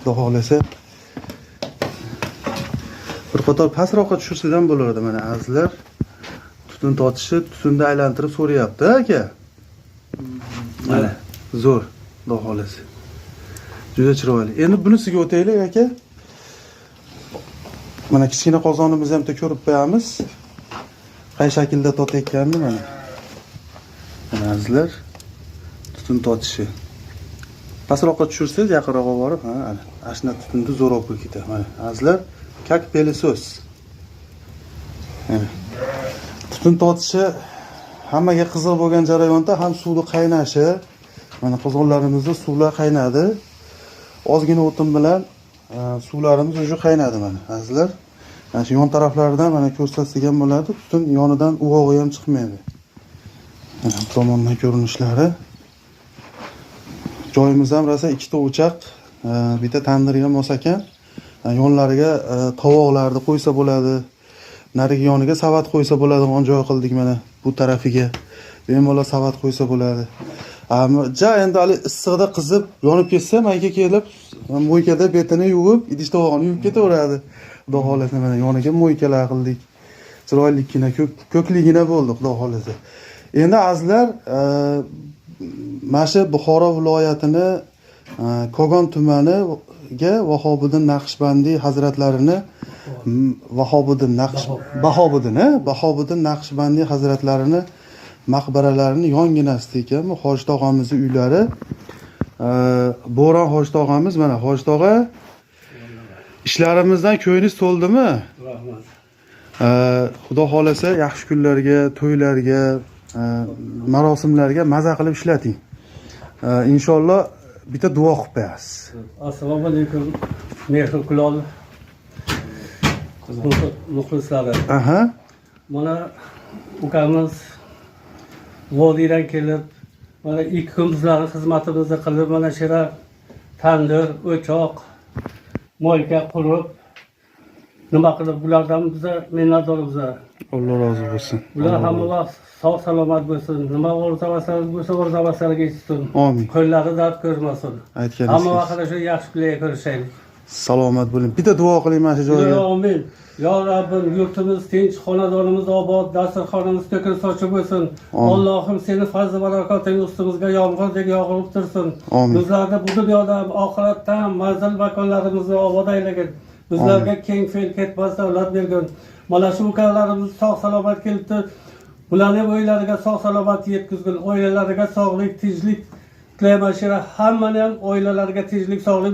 Xudo xohlasa. Bir qator pastroqqa tushirsak ham bo'lardi mana, azizlar. Tutun tortishi, tutunni aylantirib so'rayapti aka. Mana, zo'r, xudo xohlasa. Juda chiroyli. Endi bunisiga o'taylik, aka. Mana kichkina qozonimizni ham bitta ko'rib qo'yamiz. Qay shaklda tortayotganini mana. Mana, azizlar, tutun tortishi. Pastroqqa tushirsangiz, yaqinroq olib borib, ha, ana, ashna tutunni zo'r olib ketadi. Mana, azizlar, как пылесос. Mana. Tutun tortishi hammaga qiziq bo'lgan jarayonda ham suvni qaynashi. Mana qozonlarimizda suvlar qaynadi. Ozgina o'tin bilan suvlarimiz уже qaynadi mana, azizlar. Mana shu yon taraflaridan mana ko'rsatsak ham bo'ladi. Tutun yonidan uvogi ham chiqmaydi. Mana bu tomondan ko'rinishlari. Joyimiz ham rosa ikkita o'choq, bitta tandirga mos ekan. Yonlariga tovoqlarni qo'ysa bo'ladi. Narigi yoniga savat qo'ysa bo'ladigan joy qildik mana bu tarafiga. Bemalol savat qo'ysa bo'ladi. Ja endi hali issiqda qizib yonib ketsa, mayga kelib мойка da betini yuvib, idish tovog'ini yuvib ketaveradi. Xudo xohlasa, mana yoniga мойка lar qildik. Chiroylikkina, ko'k ko'kligina bo'ldi, xudo xohlasa. Endi, azizlar, mana shu Buxoro viloyatini Kogon tumaniga Vahobiddin Naqshbandiy hazratlarini Vahobiddin Naqsh Bahobiddin, ha? Bahobiddin Naqshbandiy hazratlarini maqbaralarini yonginasida ekan bu Hoji tog'amizni uylari. Bo'ron Hoji tog'amiz, mana, Hoji tog'a, ishlarimizdan ko'nglingiz to'ldimi? Rahmat. Xudo xohlasa, yaxshi kunlarga, to'ylarga, marosimlarga maza qilib ishlating. Inshaalloh bitta duo qilib qo'yasiz. Assalomu alaykum, Mehri Kulol muxlislari. Mana ukamiz vodiydan kelib, mana 2 kun bizlarni xizmatimizni qilib, mana shu yerda tandir, o'choq, мойка qurib, nima qilib, bulardan biza minnatdormiz. Alloh rozi bo'lsin. Bular hamma vaqt sog' salomat bo'lsin. Nima orzu havaslarimiz bo'lsa, orzu havaslariga yetsin. Omin. Qo'llari dard ko'rmasin. Aytganingiz Hamma kelsin. vaqtda shu yaxshi kunlarga ko'rishaylik. Salomat bo'ling. Bitta duo qiling mana shu joyga. Amin. Yo Rabbim, yurtimiz tinch, xonadonimiz obod, dasturxonimiz to'kin sochiq bo'lsin. Amin. Allohim, seni fazli barokating ustimizga yomg'irdek yog'ilib tursin. Amin. Bizlarni bu dunyoda ham, oxiratda ham manzil makonlarimizni obod aylagin. Bizlarga keng fe'l, ketmas davlat bergin. Mana shu ukalarimiz sog' salomat kelibdi. Bularni uylariga sog' salomat yetkazgin. Oilalariga sog'lik, tinchlik tilayman. Shu hammani ham oilalariga tinchlik, sog'lik.